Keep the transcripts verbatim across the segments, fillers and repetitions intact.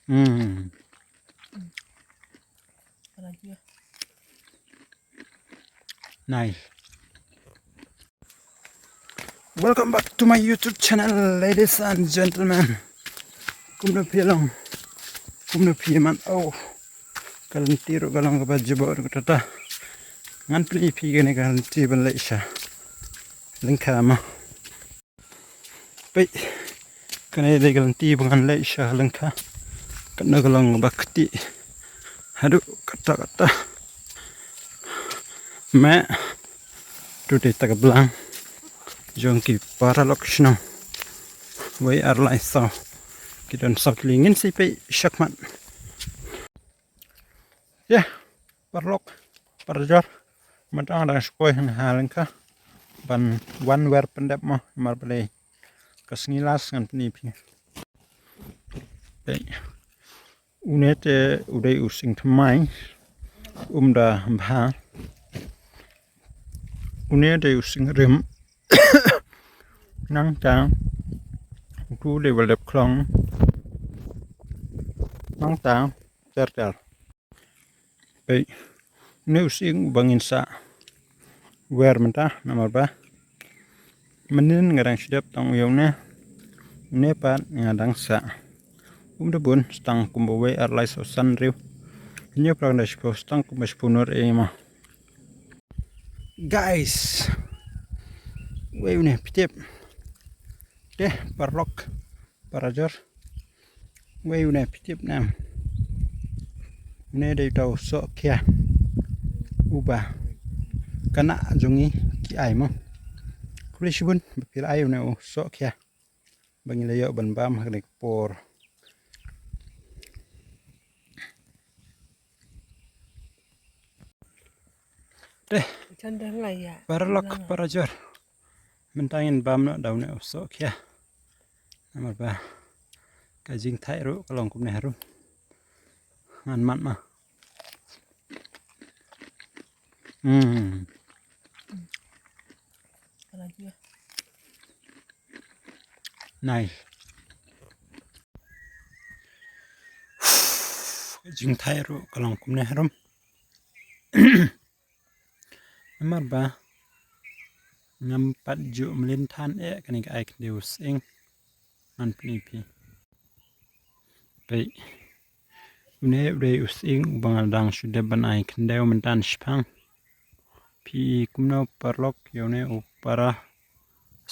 Hmm. Nice. Welcome back to my YouTube channel, ladies and gentlemen. Kumno phi long? Kumno phi man? Oh, ka lynti ruh ka long kaba jubor ka tata. Ngan pyni phi kane ka lynti ban leit sha lyngkha mo. Peit, kane dei ka lynti ba ngan leit sha lyngkha. Katno ka long ba kti. Haduh katta katta. Me, tu dei ta ka blang jong ki paralok shnong. Wei ar lai saw. Ki don saw tylli, ngin sa peit shakhmat. Ïa, paralok, parajor. Mynta nga dang shu poi ha lyngkha ban wan wer pyndep mo, namar balei ka sngi las ngan pyni phi. Peit. Une te u dei u sying thymmai, um da bha. Une dei u sying rim. Nangta utu dei u dep khlong. Nangta ter ter. Peit, une u sying uba ngin sah wer mynta, namar ba mynnin nga dang shu dep tang ïa une, une pat nga dang sah. Um da bun, sa tang kumba wei ar lai saw san hynriew. Hynñiew phra khyndai shiphew, sa tang kumba shiphew nur ei mo. Guys, wei une phi tip. Te paralok, parajor. Wei une phi tip ne em? Une dei uta u sohkhia uba ka khynnah jong ngi ki ai mo. Khublei shibun ba phi la ai une u sohkhia ba ngi la ïoh ban bam ha kane ka por. Te, paralok, parajor. Mynta ngin bam noh da une u sohkhia. Namar ba ka jingthait ruh ka long kumne harum. Ngan mad ma. Hmm. Nice. Ka jingthait ruh ka long kumne harum. Namar ba ngam pat ju mlien than eh kane ka ai khyndew sying. Ngan pyni phi. Peit. Une u dei u sying uba nga dang shu dep ban ai khyndew mynta shipang. Phi kumno paralok ïa une u para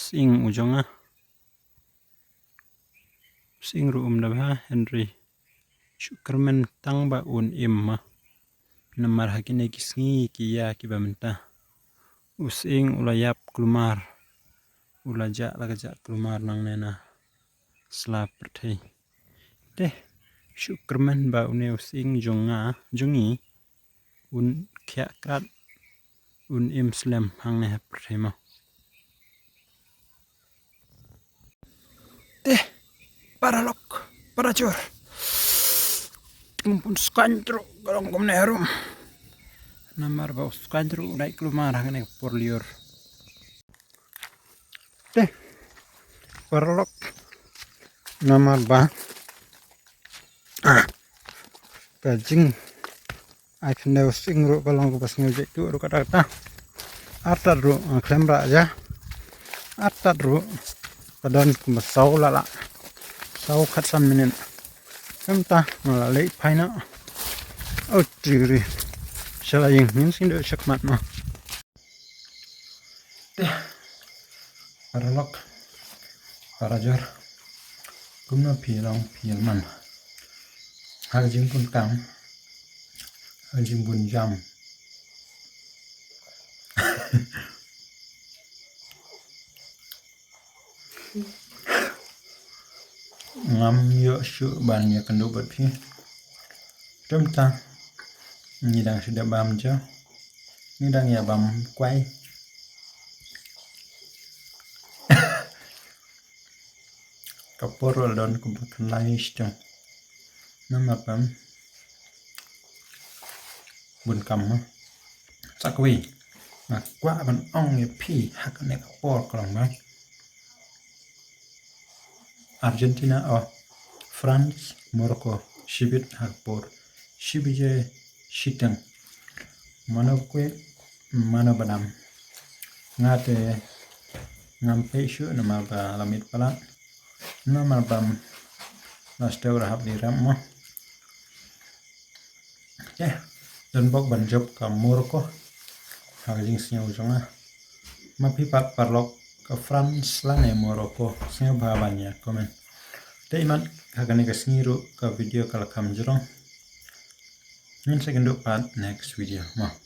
sying u jong nga. Sying ruh um da bha hynrei shu kyrmen tang ba un im ma. Namar ha kine ki sngi ki ïa kiba mynta u sying u la ïap kulmar, u la jah la ka jah kulmar nangne na sla pyrthei. Te shu kyrmen ba une u sying jong nga, jong ngi, un khiah krat, un im slem hangne ha pyrthei mo. Te paralok, parajor. Ym pun skaiñ ruh ka long kumne harum. Namar ba u skaiñ ruh u dei kulmar hangne por lyiur. Te paralok, namar ba ah, ka jing ai khyndew sying ruh ka long kaba sngew jaituh ruh katta katta. Artat ruh nga khlem rah ja. Artat ruh ka don kumba saw la la, saw khatsan minit. Kumta nga la leit phai noh. Oh tiri, sha la ïing, ngin sngewthuh shakhmat mo. Te paralok, parajor, kumno phi long phi man ha ka jingbun kam, ha ka jingbun jam? Ngam ïoh shuh ban ïakynduh bad phi. Te mynta ngi dang shu dep bam ja, ngi dang ïa bam kwai. Ka por la don kumba khyndai shiteng. Namar ba bun kam ma. Sa kawei nga kwah ban ong ïa phi ha kane ka por ka long ba Argentina, oh, France, Morocco. shibit ha ka por shi baje shiteng. Mano kwe mano badam. Nga te ngam peit shuh namar ba la miet palat. Namar ba la step ra hap di rem mo. Te don bok ban jop ka Morocco ha ka jingsngew jong nga. Ma phi pat paralok ka France lane Morocco, sngewbha ban ïa comment. Te imat ha kane ka sngi ruh ka video ka la kham jrong. Ngin sa ïakynduh pat next video mo.